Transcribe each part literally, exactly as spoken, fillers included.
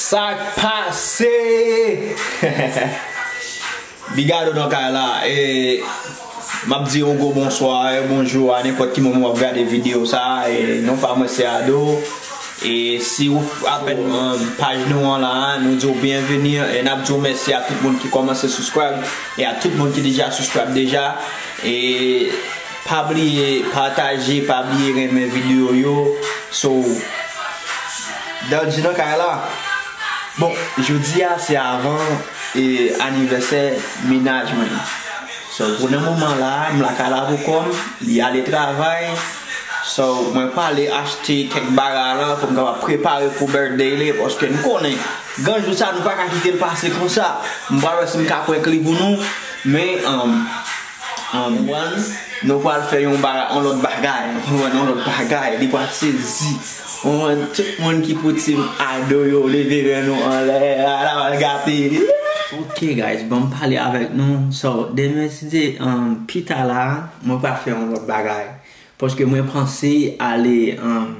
Sa k pase? Bigado nan kay la. E, m ap di yon gwo bonswa, yon bonjou a nenpòt ki moman w ap gade videyo sa a. E, non pa mwen se Ado. E si ou apèn, um, paj nou an la, nou di w byenveni. E n ap di w mèsi a tout moun ki kòmanse subscribe e a tout moun ki deja subscribe deja. E pa bliye pataje, pa bliye renmen videyo yo. So, Dandy nan kay la. Bon, jodi a se avan e anivèsè mennaj mwen. So, pou nan moman la, m lakay la pou kò m, li ale travay. So, mwen prale achte kèk bagay la pou m kapab prepare pou birthday li, paske n konnen, gran jou sa, nou pa ka kite l pase konsa. M pa wè si m ka prank li pou nou, men, um, um, nou pral fè yon bagay, yon lòt bagay, yon lòt bagay, li pral sezi. Mwen, tout moun ki pou Team Ado yo, leve men nou anlè, ala w al gate. Ok, guys, ban m pale avèk nou. So, demen, si se, um, pita la, mwen pral fè yon lòt bagay. Paske mwen panse ale, um,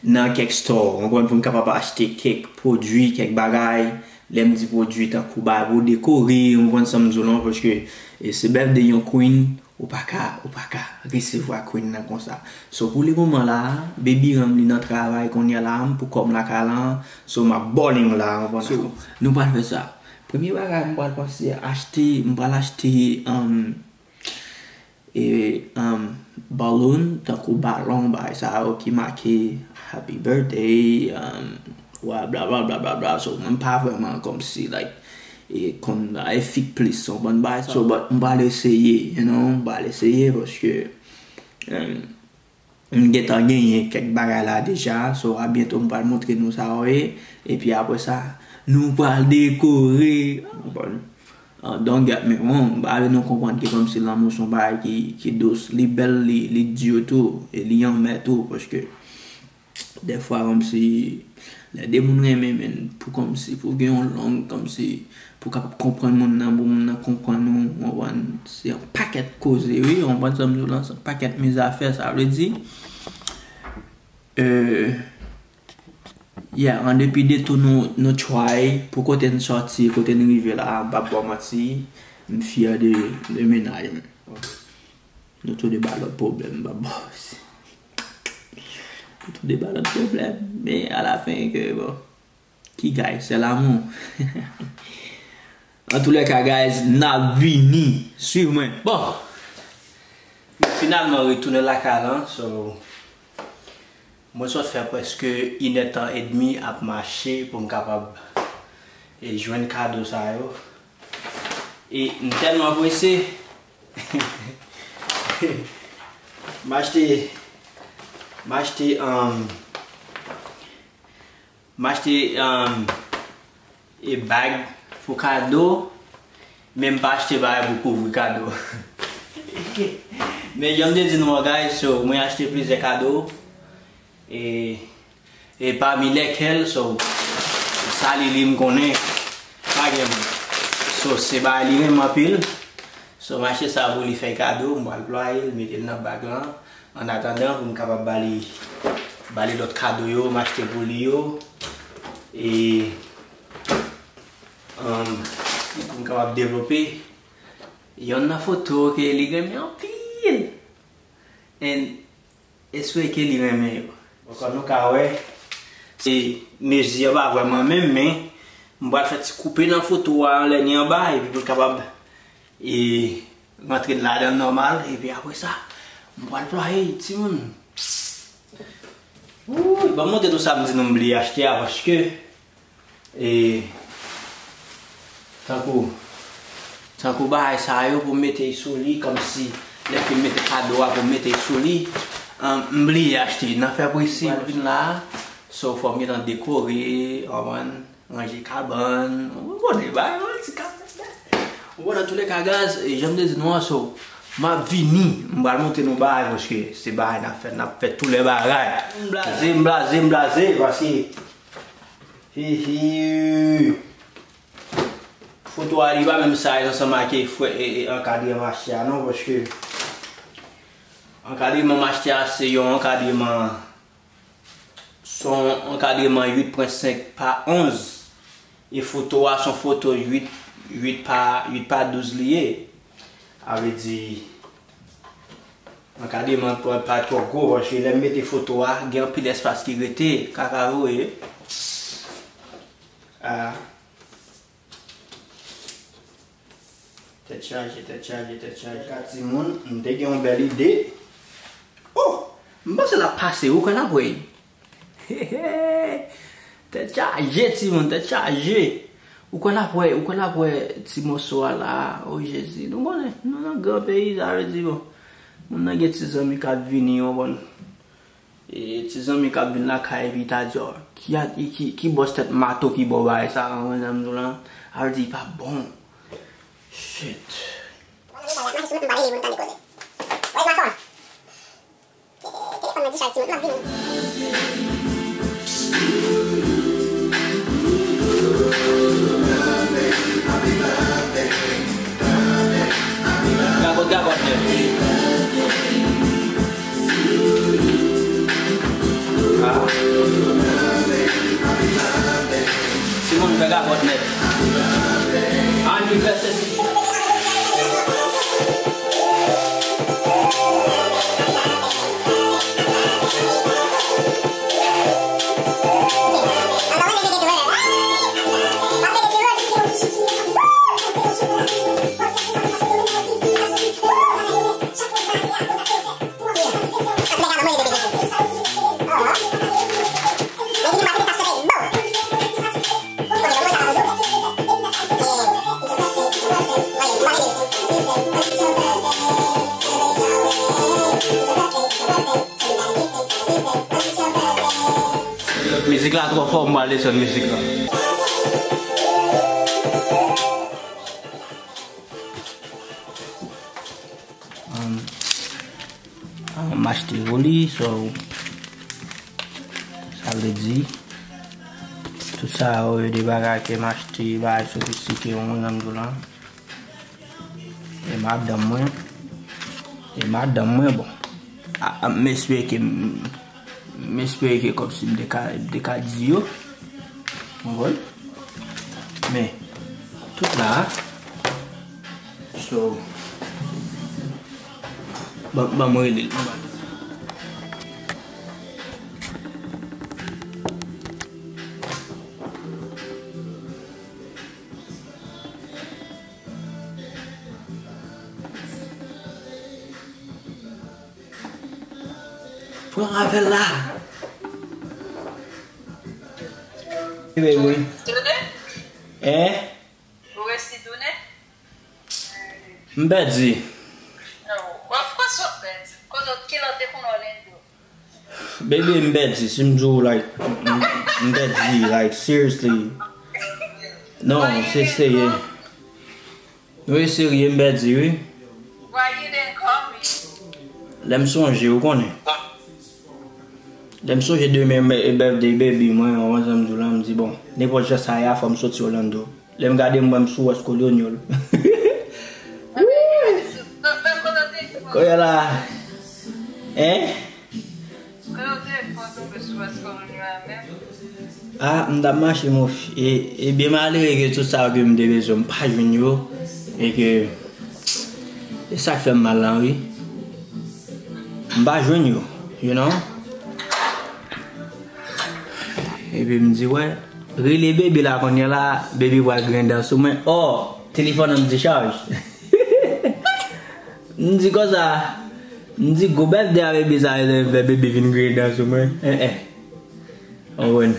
nan kèk store, w konprann, pou m kapab achte kèk pwodui, kèk bagay. Lè m di pwodui, tankou bagay pou dekore, w konprann sa m di w lan, paske, e, se birthday yon queen, ou pa ka, ou pa ka resevwa queen nan konsa. So, pou le moman la, baby Ram li nan travay kounye a la, m pou kò m lakay la, so, m ap balling la, w konprann? So, nou pral fè sa. Premye bagay, m pral panse achte, m pral achte, um, e, um, balloon, tankou balon, bagay sa yo ki make happy birthday, um, wa, bla, bla, bla, bla, bla. So, mwen pa vrèman kòmsi, like, e, konn, e, fik plis, w konprann bagay sa. So, but, m pral eseye, you know, m pral eseye, paske, um, m gentan genyen kèk bagay la deja. So, a byento m pral montre nou sa yo ye. Epi apre sa, nou pral dekore. Bon, ah, don't get me wrong, m pa vle nou konprann ke kòmsi lanmou se yon bagay ki, ki dous. Li bèl, li, li di tou, e li anmè tou, paske dèfwa kòmsi lè de moun renmen, men pou kòmsi, pou gen yon lang, kòmsi, pou kapab konprann moun nan, pou moun nan konprann ou, w konprann, se yon pakèt koze, wi, w konprann sa m di w lan, se yon pakèt mizafè, sa vle di, euh, yeah, an depi de tou nou, nou try, pou kote n sòti, kote n rive la, m p ap ba w manti, m fyè de, de mennaj mwen. Nou tou de ba lòt pwoblèm, m p ap ba w manti. Nou tou de ba lòt pwoblèm, men alafen ke, bon, ki gay, c'est l'amour. Antoulèka, guys, n ap vini. Swiv mwen. Bon, m finalman retounen lakay lan, so, mwen sot fè prèske inèdtan edmi ap mache pou m kapab, e, jwenn kado sa yo. E m tèlman prese. M achte, m achte, um, m achte, um, e bag pou kado, men m pa achte bagay pou kouvri kado. Men jan m te di nou an, guys, so, mwen achte plizyè kado. E, e pami lèkèl, so, sa li li m konnen, pa gen moun. So, se bagay li renmen anpil. So, m achte sa pou li fè kado, m pral plwaye l, mete l nan bag lan. An atandan, pou m kapab ba li, ba li lòt kado yo, m achte pou li yo. E, um, pou m kapab devlope yonn nan foto ke li renmen anpil. And espere ke li renmen yo. Bon, kòm nou ka wè, se mezi an pa vrèman menm, men m pral fè ti koupe nan foto a anlè ni anba, epi pou l kapab, e, rantre ladan l nòmal, epi apre sa, m pral plwaye, timoun. Wouy, ban m montre nou sa m di nou m bliye achte a, paske E, tankou, tankou bagay sa yo pou m mete sou li, kòmsi lè ke m mete kado a pou m mete sou li, an, m bliye achte, nan fè prese m vin la, so fò m gentan dekore, w konprann, ranje kabann, w konnen bagay, yon ti kabann. Ou konn, antoulèka, guys, e, jan m te di nou an, so, m ap vini, m pral montre nou bagay, paske se bagay n ap fè, n ap fè tou lè bagay. M blaze, m blaze, m blaze, paske Hihi. Foto a li pa menm size ansanm ak frè e, e ankadreman achte a non, paske ankadreman m achte a se yon ankadreman Se yon ankadreman uit pwen senk pa onz. E foto a se yon foto uit, uit pa, uit pa douz li ye. Sa vle di, ankadreman pa, pa twò gwo, paske lè m mete foto a, gen anpil espas ki rete, kaka vre. Ah. Tèt chaje, tèt chaje, tèt chaje. Ka timoun, m te gen yon bèl ide. Oh! M panse l ap pase, ou kwè l ap wè? Tèt chaje, timoun, tèt chaje. Ou kwè l ap wè, ou kwè l ap wè ti moso a la? Oh, Jezi, nou konnen, nou nan gran peyi, sa vle di, bon, moun nan gen ti zanmi k ap vini, w konprann? E ti zanmi k ap vin lakay epi ta di, "Oh, ki, ki, ki, ki bòs tèt mato ki ba w bagay sa a, mwen, zanmi w lan?" A di, "Pa bon." Shit. Telefòn nan dichaj timoun, m ap vini. Gagòt, gagòt nèt. Ah. Timoun fè gagòt nèt. Anivèsè. Mizik la twò fò, m pral desann mizik la. Um, um, m achte pou li, so, sa vle di, tout sa yo, yo de bagay ke m achte, bagay sofistike, yon moun nan m di w lan. E madanm mwen, e madanm mwen, bon, a, a, m espere ke m, M espere ke kòmsi m te ka, m te ka di yo. Ou konprann? Men, tout la. So, ban, ban mwen rele l. Pran apèl la. Wi, wi. Tounen? Hein? Ou resi tounen? M pèdi. Of course w ap pèdi. Kote w, kilè w te konn Orlando? Baby, m pèdi. Si m di w, like, m, m pèdi, like, seriously. Non, se serye. Wi, serye, m pèdi, wi. Why you didn't call me? Lè m sonje, ou konnen. Lè m sonje demen e birthday baby mwen, ou konprann sa m di w la, m di, bon, nenpòt jan sa ye a, fò m soti Orlando. Lè m gade, m wè m sou West Colonial. Kounye a la, hein? Kote w te fò tonbe sou West Colonial menm? Ah, m t ap mache, mon fi. E, e byen malere ke tout sa yo ke m te bezwen, m pa jwenn yo. E ke, e sa k fè m mal la, wi. M pa jwenn yo, you know? Epi m di, wè, rele baby la kounye a la, baby pral griyen dan sou mwen. Oh, telefòn nan dichaj. M di konsa, m di gwo bèf de a baby sa yo fè baby vin griyen dan sou mwen. Eh, eh. Ou konprann?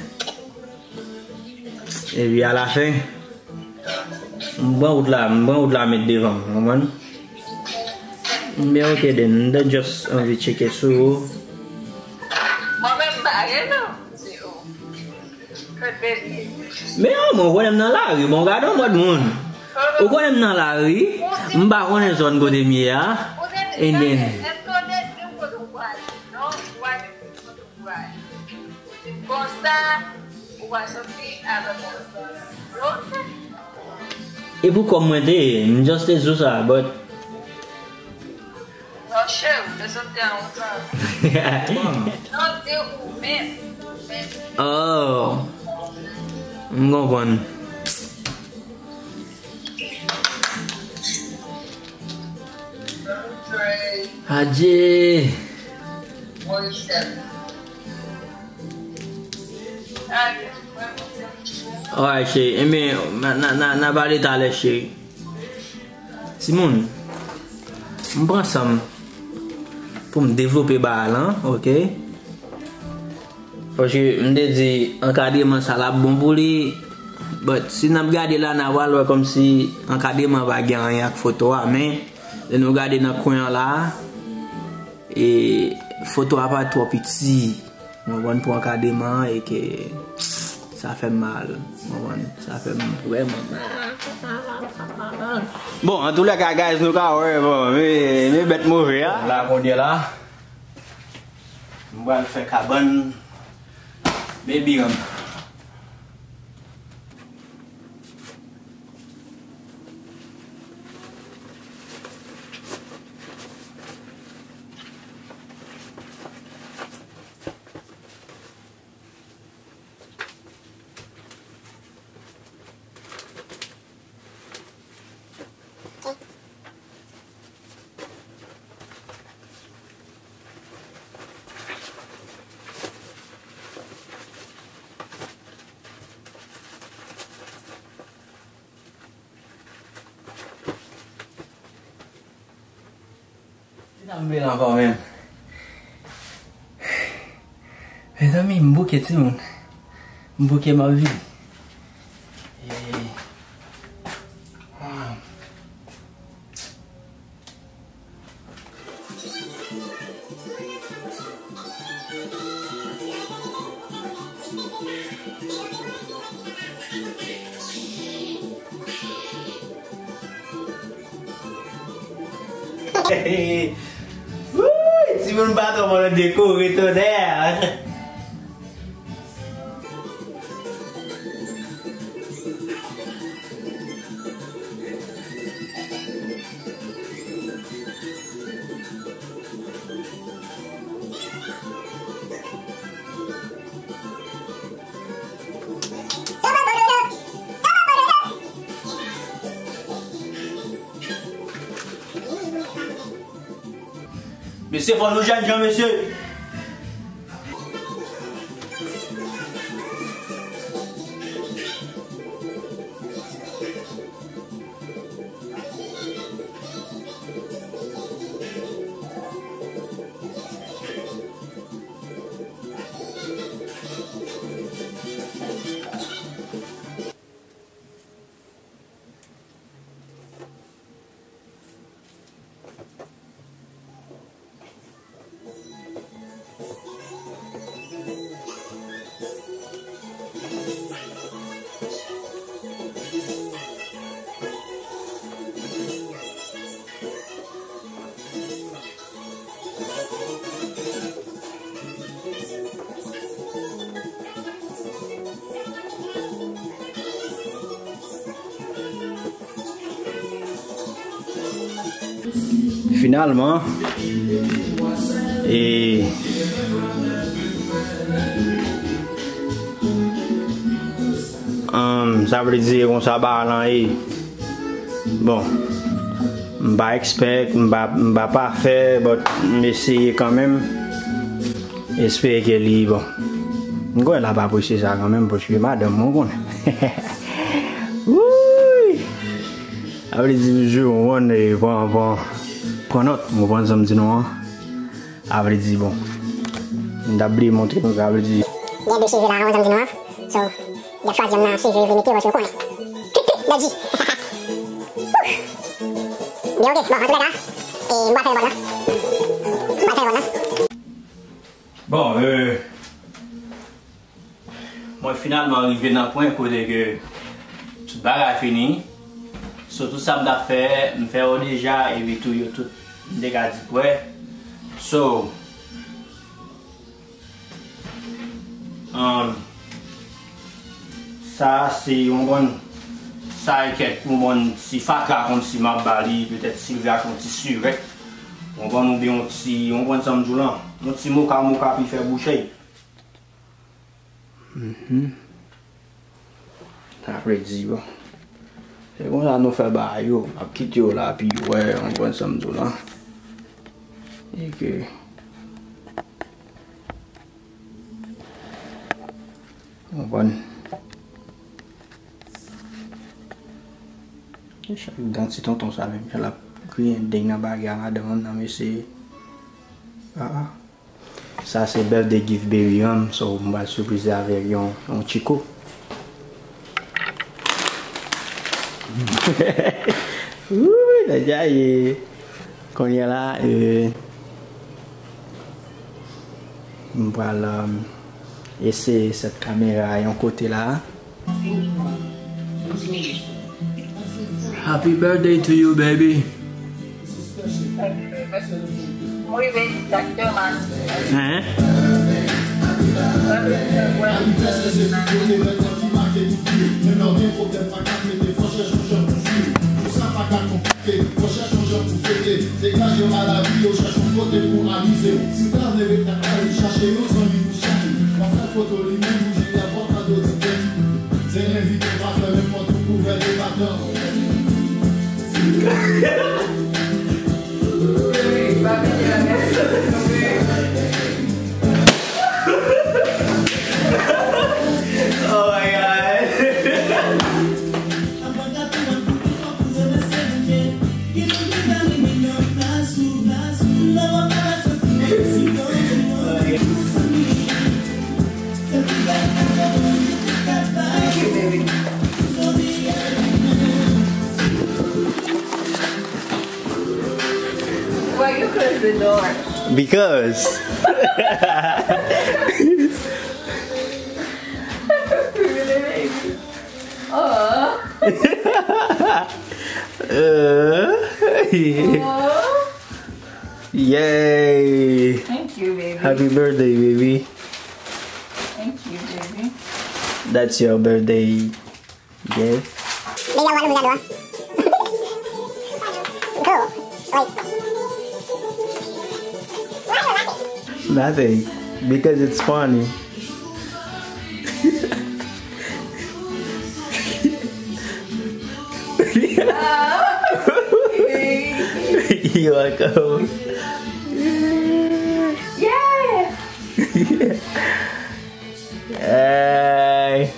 Epi alafen, m pran wout la, m pran wout la met devan m, ou konprann? M di, ok then, m te just anvi tcheke sou ou. Mwen menm m pa gen non. M di, oh. Men an, mwen konnen m nan lari, bon, gade yon mòd moun. Ou konnen m nan lari, m pa konnen zòn kote m ye a. And then, e pou kòm mwen te ye, m just te di w sa, but Non, cheri, ou te sot te a lontan. Non, se ou menm. Oh, m konprann. Adje. Alright, cheri. Ebyen, n a, n a, n a, n a pale talè, cheri. Timoun, m pran san m pou m devlope bagay lan, oke? Paske m te di ankadreman sa l ap bon pou li, but si n ap gade la, n a pral wè kòmsi ankadreman pa gen anyen ak foto a, men lè nou gade nan kwen an la, e, foto a pa twò piti. Ou konprann, pou ankadreman an, e ke sa fè m mal. Ou konprann, sa fè m vrèman mal. Bon, antoulèka, guys, nou ka wè, bon, men, men bèt move a. La, kounye a la, m pral fè kabann baby an. Kisa m vle la ankò menm? Mezanmi, m bouke timoun. M bouke, m ap vini. Eh. Ah. Wouy, timoun pa twò konn dekore, tonnè. Mesye, fò nou jènjan, mesye. Finalman, e, um, sa vle di konsa bagay lan ye. Bon, m pa ekspè, m pa, m pa pafè, but m eseye kanmenm. Espere ke li bon. M kwè l ap apresye sa kanmenm, paske madanm mwen konnen. Wouy! Sa vle di, mesye, w konprann, e, pran, pran, pran nòt, w konprann sa m di nou an? Sa vle di, bon, m t ap bliye montre nou, sa vle di. Gen de cheve la, w konprann sa m di nou an? So, y ap chwazi yonn nan cheve yo vle mete, paske yo konnen. Klik, klik, bèl di. Wouh! Byen, oke, bon, antouka, e, m pral fè revòl la. M pral fè revòl la. Bon, e, mwen finalman rive nan pwen kote ke tout bagay fini. So, tout sa m t ap fè, m fè yo deja, epi tou yo tout, m te ka di kwè. So, um, sa se yon bon, sa e kèk yon bon ti fatra konn si m ap ba li, petèt Sylvia se yon ti sirèt. Yon bon oubyen yon ti, yon bon sa m di w lan, yon ti moka moka pou l fè bouche. Mhm. Sa vle di, bon. Se konsa nou fè bagay yo. M ap kite yo la, pi wè, w konprann sa m di w la. E ke, w konprann. E chak dan ti tonton sa menm, jan l ap griyen deng nan bagay a, madanm nan, mesye. Ah, ah. Sa se birthday gift baby an, so m pral siprize avèk yon, yon chiko. Wouy, nèg la ye. Kounye a la, euh, m pral, euh, eseye sèt kamera a yon kote la. Happy birthday to you, baby. Mwen egzakteman. Hein? Se envite pa fè menm mwen tou kouvè de batan. Oh my God. Why you close the door? Because. Really, baby? Aw. Uh, Aw. Yay! Thank you, baby. Happy birthday, baby. Thank you, baby. That's your birthday gift. Deja w ale, deja w ale. Go. Wait. Nothing. Because it's funny. You're welcome. Yeah. Hey.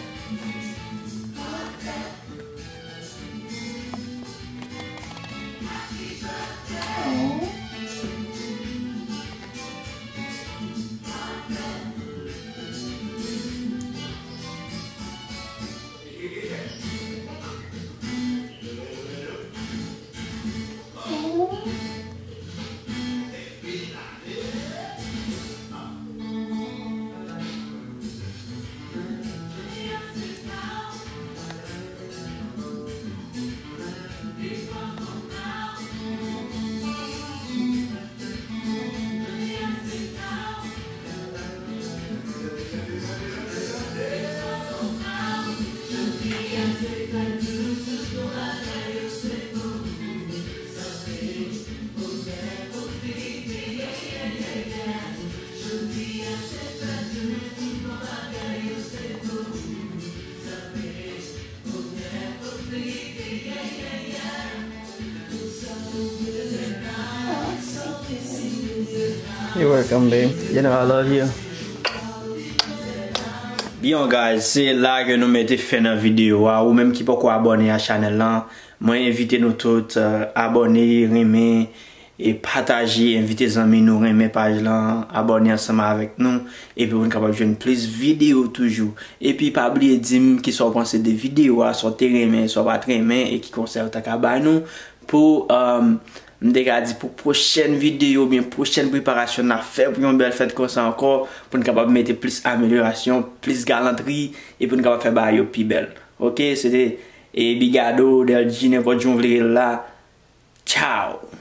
You're welcome, babe. You know I love you. Bon, guys, se la ke nou mete fen nan videyo a. Ou menm ki poko abòne a chanèl lan, mwen envite nou tout, euh, abòne, renmen, e pataje, envite zanmi nou renmen paj lan, abòne ansanm avèk nou, epi pou n kapab jwenn plis videyo toujou. Epi pa bliye di m kisa w panse de videyo a, sa w te renmen, sa w pa t renmen, e ki konsèy w ta ka bay nou pou, um, m te ka di pou pwochèn videyo oubyen pwochèn preparasyon n ap fè pou yon bèl fèt konsa ankò, pou n kapab mete plis amelyorasyon, plis galantri, e pou n kapab fè bagay yo pi bèl. Oke, se te, e, Bigado, Del G, nenpòt jan w vle rele l la. Tchaw!